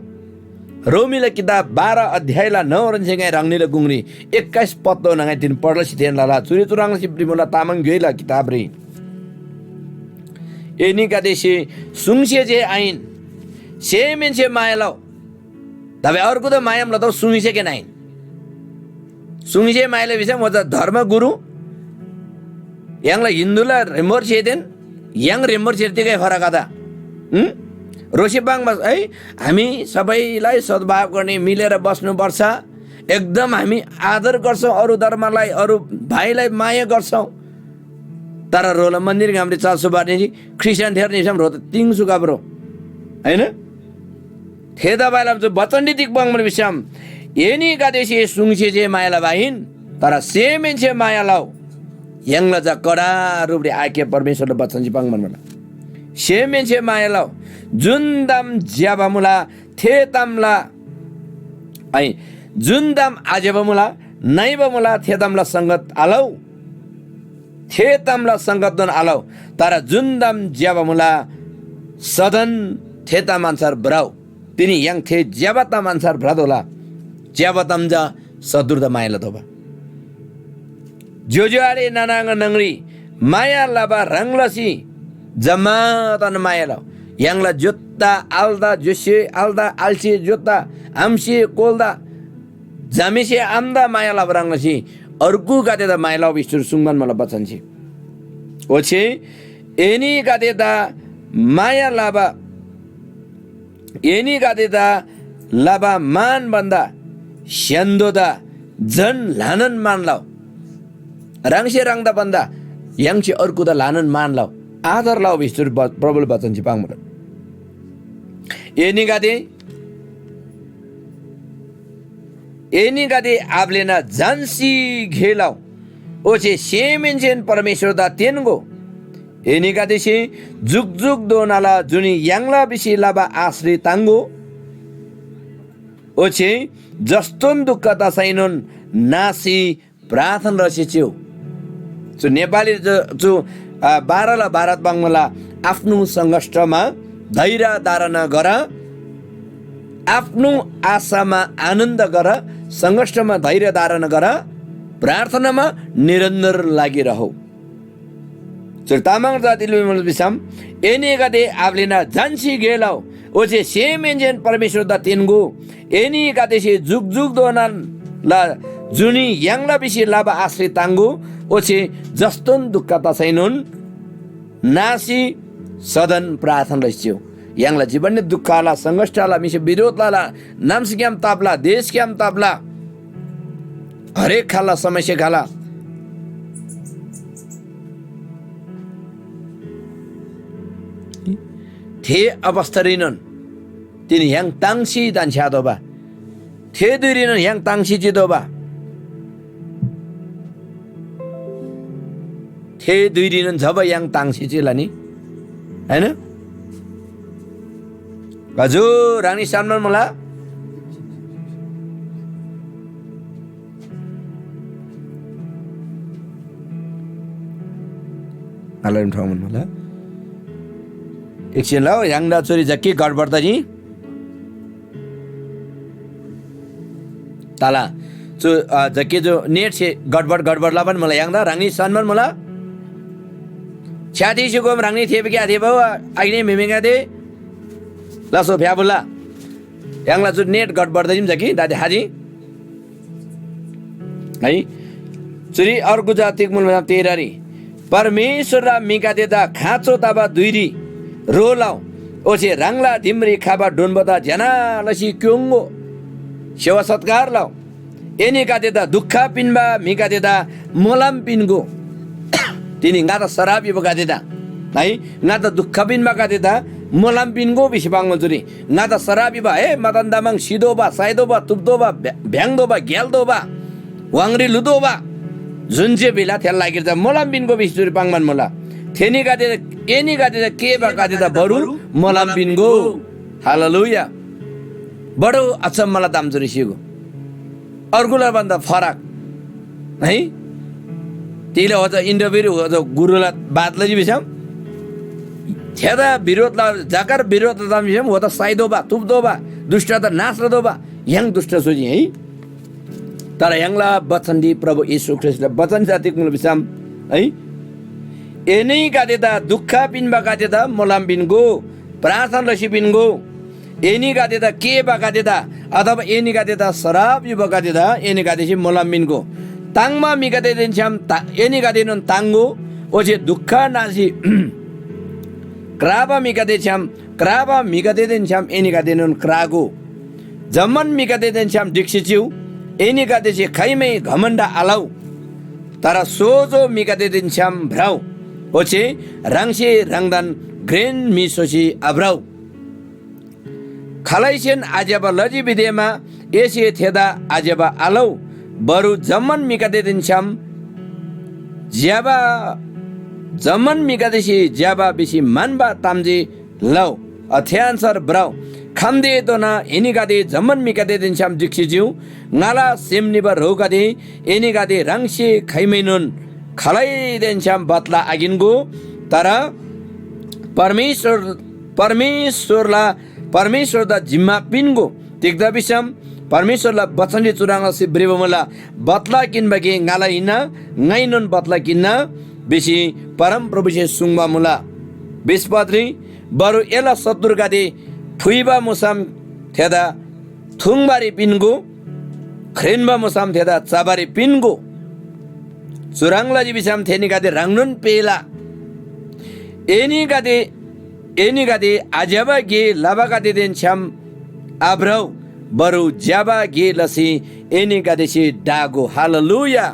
रोमीला किताब बाह्र अध्यायला नौरेन्‍से ङाइ ह्राङनीला गुङरी एक्काइस पत्तोन ङाइ तिन पढलसी थेन लला। चुरी चुह्रङ् सिप्‍री मुला तामाङ ग्‍योइला किताबरी। एनीगदेसे सुङसे जे आहिन, सेमहेन्‍से माया लउ। तबे अर्गुदा मायाम लतउ सुङसे के नाइन। सुङसे माया लउ भिसम ओजा धर्मगुरु य्‍हाङला हिन्दूला ह्रेम्बोर्सेदेन य्‍हाङ ह्रेम्बोर्सेर तिगै फरक आत। हुँ? ह्रोसे पाङ्बा है, हामी सबैलाई सद्भाव गर्ने, मिलेर बस्नुपर्छ, एकदम हामी आदर गर्छौँ अरू धर्मलाई, अरू भाइलाई माया गर्छौँ। तर ह्रोला मन्दिर गामरी चाल सुपारी निजी ख्रिस्टियन थेर निसम ह्रो त तिङ सुकाब्रो। होइन? थेतबासेलमा चु बचनरी तिग पाङ्‌मुला भिसम, एनीगदेसे सुङसे जे माया लबा आहिन, तर सेमहेन्‍से माया लउ। य्‍हाङला चा कडा रूपरी आज्ञा परमेश्‍वरला बचन जे पाङ्‌बान मुला। सेमहेन्‍से माया लउ। जुन ताम ज्‍यबा मुला, थे तामला, है, जुन ताम आज्‍यबा मुला, नइबा मुला, थे तामला संगत आलउ। थे तामला संगतनोन आलउ, तर जुन ताम ज्‍यबा मुला, सदन थे ताम अन्‍छार भ्रउ। तिनी य्‍हाङ थे ज्‍यबा ताम अन्‍छार भ्रतोःला। ज्‍यबा ताम चा शत्रुदा माया लतोःबा। ज्‍योज्‍यो आले नाना आङा न्‍हङरी माया लबा ह्रङ् लसी जम्‍मादान माया लउ। य्‍हाङला ज्‍योत्‍ता आल्‍दा, ज्‍योसे आल्‍दा, आल्‍से ज्‍योत्‍ता, आम्‍से कोल्‍दा, झामेसे आमादा माया लबा ह्रङ् लसी अर्गुगदेदा माया लउ भिसी चुरी सुङ्बान मुला बचनसे। ओच्‍छे एनीगदेदा माया लबा, एनीगदेदा लबा मान भन्‍दा स्‍य्‍हान्‍दोदा झन ल्‍हानान मान लउ। ह्राङसे ह्राङदा भन्‍दा य्‍हाङसे अर्गुदा ल्‍हानान मान लउ, आदर लउ भिसी चुरी ब-, प्रभुला बचनसे पाङ्‌मुला। एनीगदे एनीगदे आब्‍लेना झन्‍सी गे लउ, ओच्‍छे सेमहेन्‍सेन परमेश्‍वरदा तेन्‍गो। एनीगदेसे जुकजुकधोनाला जुनी याङ्ला भिसी लबा आशरी ताङ्‍गो। ओच्‍छे जस्‍तोन दुख तसैनोन नासी प्रार्थना लसी चिउ। चु नेपाली ज-, चु, आ, बाह्रला भारत बङ्गला, आफ्नो सङ्कष्टमा धैर्य धारण गर, आफ्नो आशामा आनन्द गर, सङ्कष्टमा धैर्य धारण गर, प्रार्थनामा निरन्तर लागिरहौ। चु तामाङ जाति लुइमुल भिसम, एनीगदे आब्‍लेना झन्‍सी गे लउ, ओच्‍छे सेमहेन्‍सेन परमेश्‍वरदा तेन्‍गो। एनीगदेसे जुकजुकधोनाला जुनी याङ्ला भिसी लबा आशरी ताङ्‍गो, ओच्‍छे जस्‍तोन दुख तसैनोन नासी सदन प्रार्थना लसी चिउ। य्‍हाङला जीवनरी दुःख आल, संकष्ट आल, म्‍हिसे विरोध लला, नाम्‍सीग्‍याम ताप्‍ला, देशग्‍याम ताप्‍ला, हरेक खालला समस्या खला। थे अवस्थारीनोन तिनी य्‍हाङ ताङ्सी धन्‍छ्‌यातोःबा। थे धुइरीनोन य्‍हाङ ताङ्सी चितोःबा। थे धुइरीनोन जब य्‍हाङ ताङ्सी चिला नि, होइन? हजुर, ह्राङनी सानमान मुला? आलाइन ठाउँ मुला। एकछिन लौ, य्‍हाङदा चुरी जक्की गडबड तजी। तला, चु, अ, जक्की जो नेट से गडबड, गडबड लबन मुला य्‍हाङदा, ह्राङनी सनमन मुला। छ्याथी सिगोम ह्राङनी थेब क्या थेब, आइने म्‍हेमेगदे। लसो फ्‍याबुला। य्‍हाङला चु नेट गडबड तजिम जक्की, दादी हाजी। है, चुरी अर्गु जा तिग मुल भन्‍दा तेह्ररी, परमेश्‍वरला म्‍हिगदेदा खाँचो तबा धुइरी ह्रो लउ, ओच्‍छे ह्राङला दिमरी खबा डोन्‍बोदा ज्‍यना लसी क्‍योङ्‍गो, सेवा सत्‍कार लउ। एनीगदेदा दुख पिन्‍बा म्‍हिगदेदा मोलम पिन्‍गो। तिनी ङादा सराप युबागदेदा, है, ङादा दुख पिन्‍बागदेदा मोलम पिन्‍गो भिसी पाङ्‌गो चुरी। ङादा सराप युबा, हे मदन दमङ सिदोबा, साइदोबा, तुप्दोबा, भ्या-, भ्याङ्दोबा, ग्याल्दोबा, वाङरी लुदोबा, जुन जे भिला थेला लागिर चा मोलम पिन्‍गो भिसी चुरी पाङ्‌बान मुला। थेनीगदे, एनीगदेदा केबागदेदा बरु मोलम पिन्‍गो। हालेलुया। बडो अचम्मला ताम चुरी सिगो। अर्गुला भन्दा फरक है। तिले होजा इन्टरभ्यू होजा गुरुला बात लजी भिसम, थेदा विरोधला जाकर विरोध लता भिसम, होदा साइदोबा, तुप्दोबा, दुष्टता नाश लदोबा, य्‍हाङ दुष्ट सुजी है। तर य्‍हाङला बचनदी प्रभु येशू ख्रीष्‍टला बचन जातिक मुल भिसम है, एनीगदेदा दुःख पिन्‍बागदेदा मोलम पिन्‍गो, प्रार्थना लसी पिन्‍गो। एनीगदेदा केबागदेदा अथवा एनीगदेदा सराप युबागदेदा एनीगदेसे मोलम पिन्‍गो। ताङ्‍बा म्‍हिगदेदेन छ्‌याम ता-, एनीगदेनोन ताङ्‍गो। ओच्‍छे दुख नासी क्राबा म्‍हिगदे छ्‌याम, क्राबा म्‍हिगदेदेन छ्‌याम एनीगदेएनोन क्रागो। जम्‍मान म्‍हिगदेदेन छ्‌याम ढिक्‍सी चिउ। एनीगदेसे खाइमै घमण्‍ड आलउ, तर सोजो म्‍हिगदेदेन छ्‌याम भ्रउ, ओच्‍छे ह्राङसे ह्राङदान घ्रेन म्‍हि स्‍होसी आभ्रउ। खालैसेन आज्‍यबा लजी भिदेमा एसे थेदा आज्‍यबा आलउ, बरु जम्‍मान म्‍हिगदेदेन छ्‌याम ज्‍यबा, जम्‍मान म्‍हिगदेसे ज्‍यबा भिसी म्‍हन्‍बा ताम जे लउ, अथे अन्‍छार भ्रउ। खम्‍तेधोना एनीगदे जम्‍मान म्‍हिगदेदेन छ्‌याम ढिक्‍सी चिउ। ङाला सेम निबा ह्रोगदे, एनीगदे ह्राङसे खाइमैनोन खालैदेन छ्‌याम बदला आकिन्‍गो, तर परमेश्‍वर, परमेश्‍वरला, परमेश्‍वरदा जिम्‍मा पिन्‍गो। तिग्‍दा भिसम परमेश्‍वरला बचनरी चुह्रङ् लसी भ्रिबा मुला, "बदला किन्‍बा गे ङाला हिन्‍ना, ङाइनोन बदला किन्‍ना" भिसी परमप्रभुसे सुङ्बा मुला। बिस पदरी, "बरु एला शत्रुगदे फुइबा मुसम थेदा थुङ्बारी पिन्‍गो, ख्रेन्‍बा मुसम थेदा चबारी पिन्‍गो। चुह्रङ् लजी भिसम थेनीगदे ह्राङनोन पेःला। एनीगदे, एनीगदे आज्‍यबा गे लबागदेदेन छ्‌याम आभ्रउ, बरु ज्‍यबा गे लसी एनीगदेसे ढागो।" हालेलुया।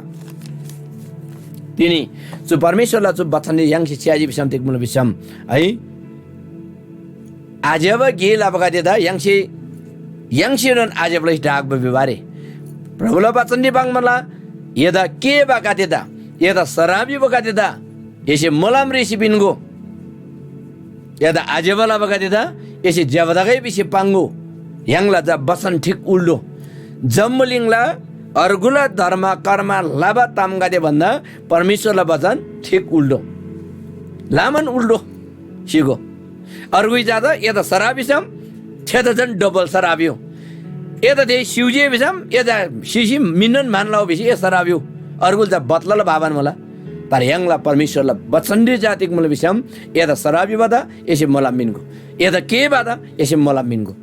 तिनी चु परमेश्‍वरला चु बचनरी य्‍हाङसे च्‍याजी भिसम तिग मुला भिसम है, आज्‍यबा गे लबागदेदा य्‍हाङसे, य्‍हाङसेनोन आज्‍यबा लसी ढाक्‍बा भिबा आरे। प्रभुला बचनरी पाङ्‌मुला, "एदा केःबागदेदा, एदा सराप युबागदेदा एसे मोलम रेसी पिन्‍गो। एदा आज्‍यबा लबागदेदा एसे ज्‍यबा तगै भिसी पाङ्‍गो।" य्‍हाङला चा बचन ठिक उल्‍टो। जम्‍बुलिङला अर्गुला धर्म कर्म लबा तामगदे भन्‍दा परमेश्‍वरला बचन ठिक उल्‍टो। लामन उल्‍टो सिगो। अर्गुइ जादा एदा सराप भिसम, थेदा झन डबल सराप यु। एदा थे सिउजे भिसम, एदा सिसी मिन्‍नोन मान लउ भिसी ए सराप यु। अर्गुल चा बदलाला बाबान मुला। तर य्‍हाङला परमेश्‍वरला बचनरी जा तिग मुला भिसम, एदा सराप युबादा एसे मोलम मिन्‍गो। एदा केःबादा एसे मोलम मिन्‍गो।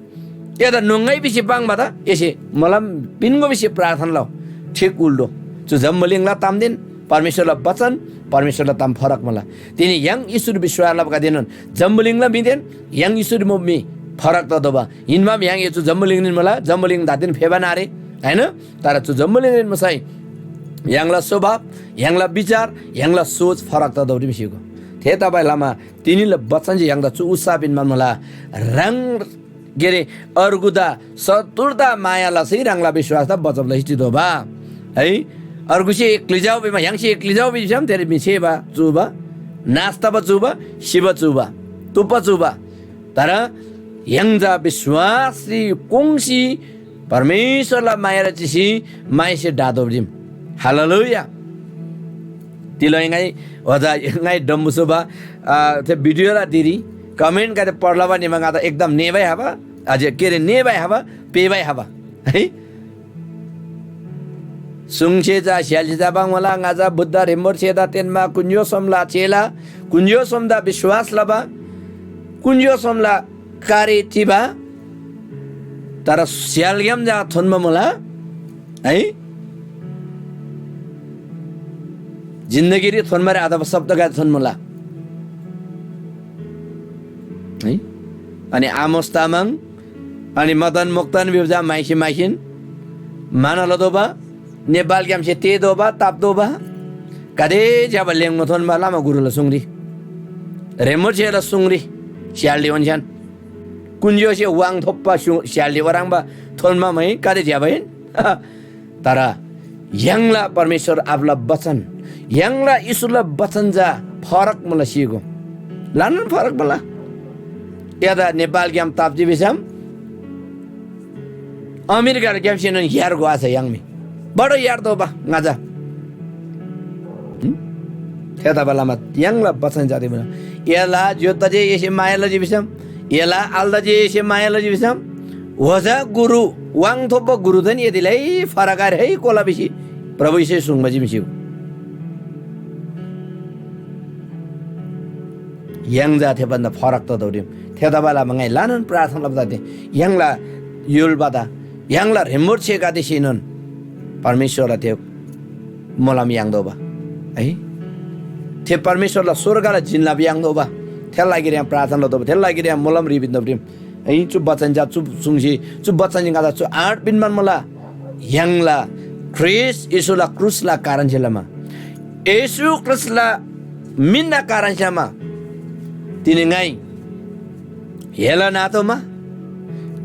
एदा नुङ्‌गै भिसी पाङ्बादा एसे मोलम पिन्‍गो भिसी प्रार्थना लउ। ठिक उल्‍टो। चु जम्‍बुलिङला तामदेन परमेश्‍वरला बचन, परमेश्‍वरला ताम फरक मुला। तिनी य्‍हाङ येशूरी विश्‍वास लबागदेएनोन जम्‍बुलिङला म्‍हिदेन य्‍हाङ येशूरी मुबा म्‍हि फरक ततोःबा। हिन्‍बाम य्‍हाङ येशू जम्‍बुलिङरीन मुला, जम्‍बुलिङ धादेन फेबान आरे, हैन? तर चु जम्‍बुलिङरीन मुसै य्‍हाङला स्वभाव, य्‍हाङला विचार, य्‍हाङला सोच फरक ततोःबा रिमसिगो। थेतबासेलमा तिनीला बचनसे य्‍हाङदा चु उत्साह पिन्‍बान मुला। ह्राङ के अरे, अर्गुदा शत्रुता माया लसी ह्राङला विश्‍वासदा बचब लसी चितोःबा है। अर्गुसे एक्‍ली जाउ भिमा, य्‍हाङसे एक्‍ली जाउ भिसम थेरी म्‍हि छेबा चुबा, नाश तबा चुबा, सिबा चुबा, तुप्‍बा चुबा। तर य्‍हाङ चा विश्‍वासरी कोङ्‌सी परमेश्‍वरला मायाला चिसी माइसे डातोःबा दिम। हालेलुया। तिलो ङाइ होजा ङाइ डम्बु सुबा, आ, थे भिडियोला दिरी कमेन्टगदे पढ्लबा निमा ङादा एकदम नेबाइ हबा, अझ के अरे नेबाइ हबा, पेबाइ हबा है। सुङसे चा स्‍याल्‍सी चा बाङमला ङाचा बुद्ध ह्रेम्‍बोर छेदा तेन्‍मा कुन्‍ज्‍यो सोमला चेला, कुन्‍ज्‍यो सोमदा विश्‍वास लबा, कुन्‍ज्‍यो सोमला कार्य चिबा, तर स्‍यालग्‍याम चा थोन्‍बा मुला है। जिन्दगीरी थोन्‍बारी आतबा शब्दगदे थोन्‍मुला है। अनि आमोस तामाङ, अनि मदन मोक्तान भिबा चा माइसी माइसिन माना लतोःबा, नेपालग्‍यामसे तेःतोःबा, ताप्‍तोःबा, गाते ज्‍यबा लेङ्गो थोन्‍बा लामा गुरुला सुङरी, ह्रेम्‍बो छेला सुङरी स्‍याल्‍दी ओन्‍छ्यान कुन्‍ज्‍योसे वाङ थोप्‍बा सु-, स्‍याल्‍दी ओह्रङ्बा थोन्‍बा मै गाते ज्‍यबा हिन। तर य्‍हाङला परमेश्‍वर आबाला बचन, य्‍हाङला येशूला बचन चा फरक मुला सिगो। ल्‍हानान फरक मुला। एदा नेपालग्‍याम ताप्‍जी भिसम अमेरिकाग्‍यामसेनोन यार्गो आछ य्‍हाङ मी। बडो यार्तोःबा ङाचा। हुँ? थेतबालामा य्‍हाङला बचन जाति मुला। एला ज्‍योता जे एसे माया लजी भिसम, एला आलदा जे एसे माया लजी भिसम, होजा गुरु, वाङ थोप्‍बा गुरुदेन एदीलाई फरक आरे है कोला भिसी प्रभु येशूसे सुङ्बा जिम्‍सी। य्‍हाङ चा थे भन्‍दा फरक ततोःरीम। थेतबालामा ङाइ ल्‍हानान प्रार्थना लबा थे य्‍हाङला य्‍हुलबादा य्‍हाङला ह्रेम्‍बोर छेगादेसेनोन परमेश्‍वरला थे मोलम याङ्तोःबा है। थे परमेश्‍वरला स्‍वर्गला जिन्‍ना याङ्तोःबा। थेला लागिरी य्‍हाङ प्रार्थना लतोःबा, थेला लागिरी य्‍हाङ मोलम रिपिन्‍तोःबा। यी चु बचन चा चु सुङ्सी, चु बचन ङादा चु आँट पिन्‍बान मुला। य्‍हाङला ख्रीष्‍ट येशूला क्रुसला कारणसे लमा, येशू ख्रीष्‍टला मिन्‍ना कारणसे लमा तिनी ङाइ हेला नातोःमा,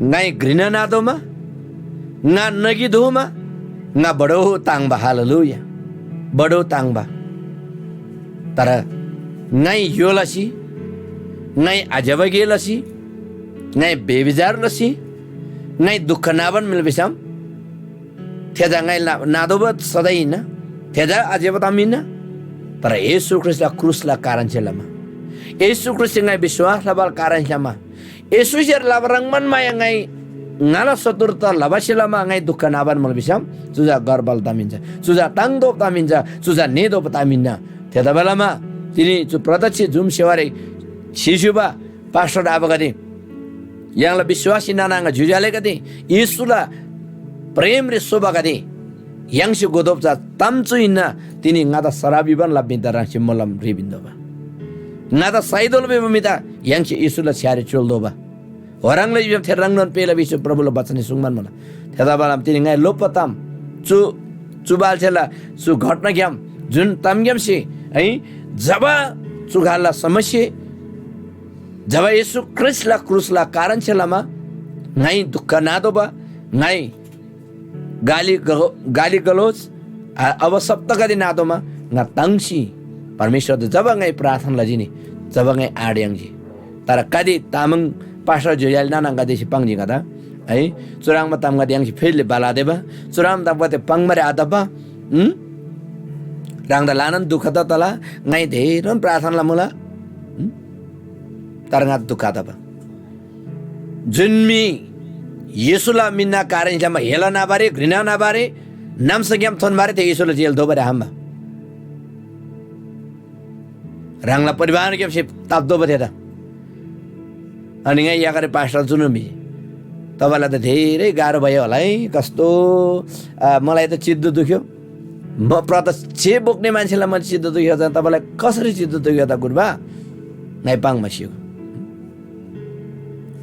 ङाइ घृणा नातोःमा, ङा नगी दोमा, ङा बडो ताङ्बा। हालेलुया। बडो ताङ्बा। तर ङाइ य्‍हो लसी, ङाइ आज्‍यबा गे लसी, ङाइ बेबिचार लसी, ङाइ दुःख नाबान मिल भिसम, थेदा ङाइ ना-, नातोःबा सजाय हिन्‍ना, थेदा आज्‍यबा ताम हिन्‍ना। तर येशू ख्रीष्‍टला क्रुसला कारणसे लमा, येशू ख्रीष्‍टसे ङाइ विश्‍वास लबाला कारणसे लमा, येशूसे लबा ह्रङ्‌बान माया ङाइ ङाला शत्रुता लबासे लमा ङाइ दुःख नाबान मुला भिसम, चुजा गर्वला ताम हिन्‍ना, चुजा ताङ्तोःबा ताम हिन्‍ना, चुजा नेतोःबा ताम हिन्‍ना। थेतबासेलमा तिनी चु प्रत्यक्ष जुम सेवारी सिस्‍युबा पास्टर आबागदे, य्‍हाङला विश्‍वासी नाना आङा ज्‍योज्‍यो आलेगदे, येशूला प्रेमरी सोबागदे, य्‍हाङसे घोतोःबा चा ताम चु हिन्‍ना, तिनी ङादा सराप भिबान लब्‍मीदा ह्राङसे मोलम रिपिन्‍तोःबा। ङादा साइतोःला भिबा म्‍हिदा य्‍हाङसे येशूला छ्‌यारी च्‍योल्‍तोःबा। ओह्रङ् लजी भिसम थे ह्रङ्नोन पेला भिसी प्रभुला बचनसे सुङ्बान मुला। थेतबासेलमा तिनी ङाइ लोप्‍बा ताम चु, चु बालछेला चु घटनाग्‍याम जुन तामग्‍यामसे है, जब चु खालला समस्या, जब येशू ख्रीष्‍टला क्रुसला कारणसे लमा ङाइ दुःख नातोःबा, ङाइ गाली ग-, गाली गलोज, आ, अवशब्दगदे नातोःमा ङा ताङ्सी परमेश्‍वरदा जब ङाइ प्रार्थना लजी नि, जब ङाइ आँट याङ्जी। तर कति तामाङ पास्टर ज्‍योज्‍यो आले नानागदेसे पाङ्जी ङादा, है, चुह्रङ्बा तामगदे य्‍हाङसे फेरि बलादेबा, चुह्रङ्बा तामगदे पाङ्बारी आतबा, हुँ? ह्राङदा ल्‍हानान दुःख त तला, ङाइ धेरैन प्रार्थना लमुला, हुँ? तर ङादा दुःख आतबा। जुन म्‍हि येशूला मिन्‍ना कारण छ्‌यामा हेला नाबारी, घृणा नाबारी, नाम्‍साग्‍याम थोन्‍बारी थे येशूला जेल दोबारी हाम्‍बा। ह्राङला परिवारग्‍यामसे ताप्‍तोःबा थेदा। अनि ङाइ याकरी पास्टर चुनोन भिजी, "तपाईँलाई त धेरै गाह्रो भयो होला है, कस्तो, आ, मलाई त चित्त दुख्यो। म प्रत्यक्ष बोक्ने मान्छेलाई मैले चित्त दुख्यो, झन् तपाईँलाई कसरी चित्त दुख्यो त गुरुबा?" ङाइ पाङ्‌मा सियो।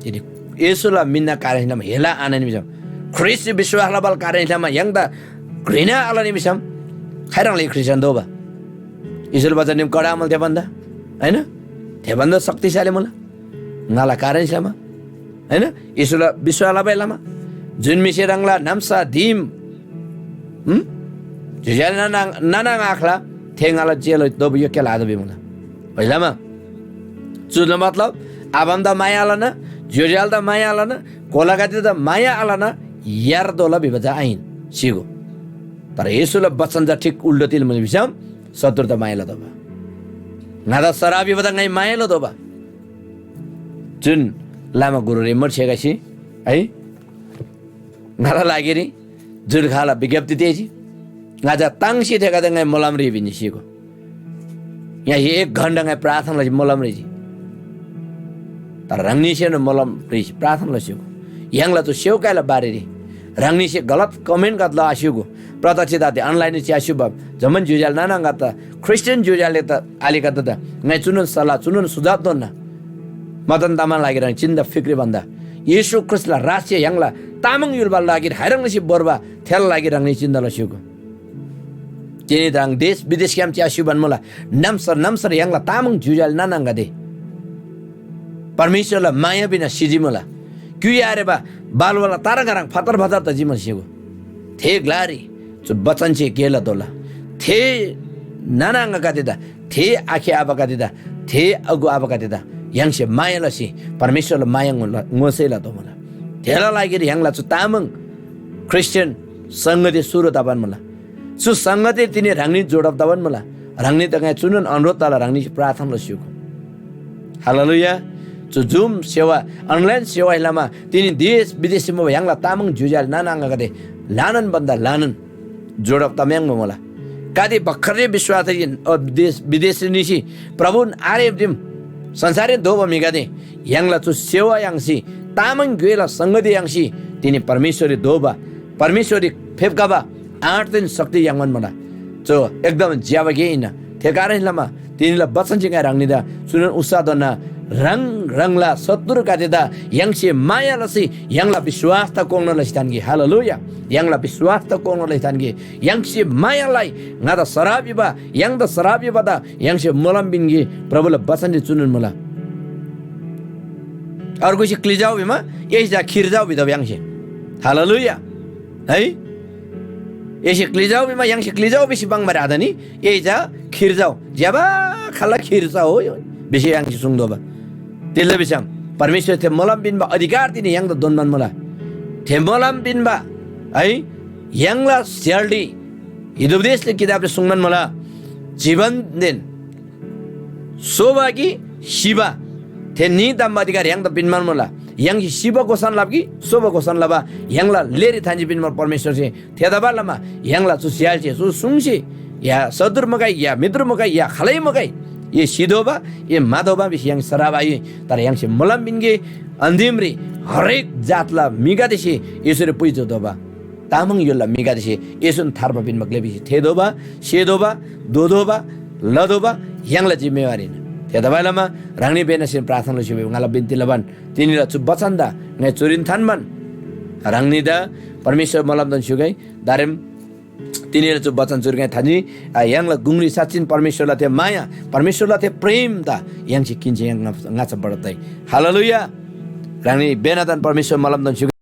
तिनी येशूला मिन्‍ना कारण छ्‌यामा हेला आननी भिसम, ख्रीष्‍ट विश्‍वास लबाला कारण छ्‌यामा य्‍हाङदा घृणा आलनी भिसम, खाइह्रङ्‌ले ख्रीष्‍टियान दोबा? येशूला बचन निम कडा मुला थे भन्‍दा, हैन? थे भन्‍दा शक्तिशाली मुला। ङाला कारण छ्‌यामा, हैन? येशूला विश्‍वास लबाइ लमा जुन म्‍हिसे ह्राङला नाम्‍सा दिम, हुँ? ज्‍योज्‍यो आले नाना, नाना आङा आख्‍ला, थे ङाला चेला दोबा योग्य आत भिमुला। ओइलामा चुला मतलब आबामदा माया आलना, ज्‍योज्‍यो आलेदा माया आलना, कोलागदेदा माया आलना, यार दोला भिबा चा आहिन, सिगो। तर येशूला बचन चा ठिक उल्टो तिल मुला भिसम, शत्रुदा माया लतोःबा। ङादा सराप भिबा चा ङाइ माया लतोःबा। जुन लामा गुरु रेमर छेगासी, है, ङाला लागिरी जुन खाला विज्ञप्ति तेजी, ङा चा ताङ्सी थेगदे ङाइ मोलम रे भिनी सिगो। यहाँ एक घन्टा ङाइ प्रार्थना लसी मोलम रेजी। तर ह्राङनीसेन मोलम रेसी प्रार्थना लस्‍योगो। य्‍हाङला चु सेवकाईला बारेरी ह्राङनीसे गलत कमेन्ट गत लआस्‍योगो। प्रत्यक्ष दाते अनलाइन च्‍यास्‍युबा जम्‍मान ज्‍योज्‍याल नाना ङादा ख्रीष्‍टियान ज्‍योज्‍याल त आलिगदा ङाइ चुनोन सल्‍लाह, चुनोन सुझाव दोन्‍ना। मदन तामाङ लागि ह्राङ चिन्‍दा फिक्री भन्‍दा येशू ख्रीष्‍टला राज्‍य य्‍हाङला तामाङ य्‍हुलबा लागिर हाइह्रङ् लसी भोर्बा थेला लागिर ह्राङनी चिन्‍दा लस्‍योगो। तिनी ह्राङ देश विदेशग्‍याम च्‍यास्‍युबान मुला, नाम्‍सार नाम्‍सार य्‍हाङला तामाङ ज्‍योज्‍याल नानाङगदे परमेश्‍वरला माया बिना सिजी मुला। क्‍युइ आरेबा बालवाला तारा ह्रङ् फतर फतर तजी मुला सिगो। थे ग्‍लारी चु बचनसे गे लतोःला। थे नाना आङागदेदा, थे आखे आबागदेदा, थे अगु आबागदेदा य्‍हाङसे माया लसी परमेश्‍वरला माया ङो-, ङोसेला तोमुला। थेला लागिरी य्‍हाङला चु तामाङ ख्रीष्‍टियान संगति सुरु तबान मुला। चु संगति तिनी ह्राङनी जोडब तबान मुला। ह्राङनी त ङाइ चुनोन अनुरोध तला, ह्राङनी प्रार्थना लस्‍युगो। हालेलुया। चु जुम सेवा, अनलाइन सेवाइ लमा तिनी देश विदेशसे मुबा य्‍हाङला तामाङ ज्‍योज्‍याल नाना आङागदे ल्‍हानान भन्‍दा ल्‍हानान जोडब तम्‍याङ्बा मुला। कति भर्खरै विश्‍वास तजी, अ, देश विदेशरी निसी प्रभुन आरे दिम संसाररी दोबा म्‍हिगदे य्‍हाङला चु सेवा याङ्सी, तामाङ ग्‍योइला संगति याङ्सी तिनी परमेश्‍वररी दोबा, परमेश्‍वररी फेप्‍खबा आँटदेन शक्ति याङ्बान मुला। चु एकदम ज्‍यबा गे हिन्‍ना। थेकारण लमा तिनीला बचनसे ङाइ ह्राङनीदा चुनोन उत्साह दोन्‍ना, ह्राङ ह्राङला शत्रुगदेदा य्‍हाङसे माया लसी य्‍हाङला विश्‍वासदा कोङ्‌ना लसी थान्‍गे। हालेलुया। य्‍हाङला विश्‍वासदा कोङ्‌ना लसी थान्‍गे। य्‍हाङसे माया लइ, ङादा सराप पिबा, य्‍हाङदा सराप पिबादा य्‍हाङसे मोलम पिन्‍गे। प्रभुला बचनरी चुनोन मुला। अर्गुसे क्‍लिजाउ भिमा, एसे चा खिर जाउ भितोःबा य्‍हाङसे। हालेलुया। है? एसे क्‍लिजाउ भिमा, य्‍हाङसे क्‍लिजाउ भिसी पाङ्बा रे आत नि? ए चा खिर जाउ, ज्‍यबा खाल्‍ला खिर जाउ हो भिसी य्‍हाङसे सुङ्तोःबा। तिग्‍दा भिसम परमेश्‍वर थे मोलम पिन्‍बा अधिकार तिनी य्‍हाङदा दोन्‍बान मुला। थे मोलम पिन्‍बा, है, य्‍हाङला स्‍याल्‍टी हितोपदेशले किताबरी सुङ्बान मुला, जीवनदेन सोबा कि सिबा, थे न्‍ही ताम अधिकार य्‍हाङदा पिन्‍बान मुला। य्‍हाङसे सिबा घोषणा लबा कि सोबा घोषणा लबा य्‍हाङला लेरी थान्‍सी पिन्‍बा परमेश्‍वरसे। थेतबालमा य्‍हाङला चु स्‍याल्‍से, चु सुङसे, या शत्रु मुगै, या मित्र मुगै, या खालै मुगै, ए सितोःबा, ए म्‍हातोःबा भिसी य्‍हाङ सराप आयुइ। तर य्‍हाङसे मोलम पिन्‍गे, अन्‍तिमरी हरेक जातला म्‍हिगदेसे येशूरी पुइतोःबा। तामाङ य्‍हुलला म्‍हिगदेसे येशून थार्बा पिन्‍बा ग्‍ले भिसी थेःतोःबा, सेतोःबा, दोतोःबा, लतोःबा य्‍हाङला जिम्‍मेवारी हिन्‍ना। थेतबासेलमा ह्राङनी बेनासेन प्रार्थना लसी भिबा ङाला बिन्‍ती लबान तिनीला चु बचनदा ङाइ चुरीन थान्‍बान ह्राङनीदा परमेश्‍वर मोलमदेन स्‍युगै। दारेम तिनीला चु बचन चुरी ङाइ थान्‍जी, आ, य्‍हाङला गुङरी साँच्‍चिन परमेश्‍वरला थे माया, परमेश्‍वरला थे प्रेमदा य्‍हाङसे किन्‍सी य्‍हाङ ङाच्‍छा बढब तइ। हालेलुया। ह्राङनी बेनादेन परमेश्‍वर मोलमदेन स्‍युगै।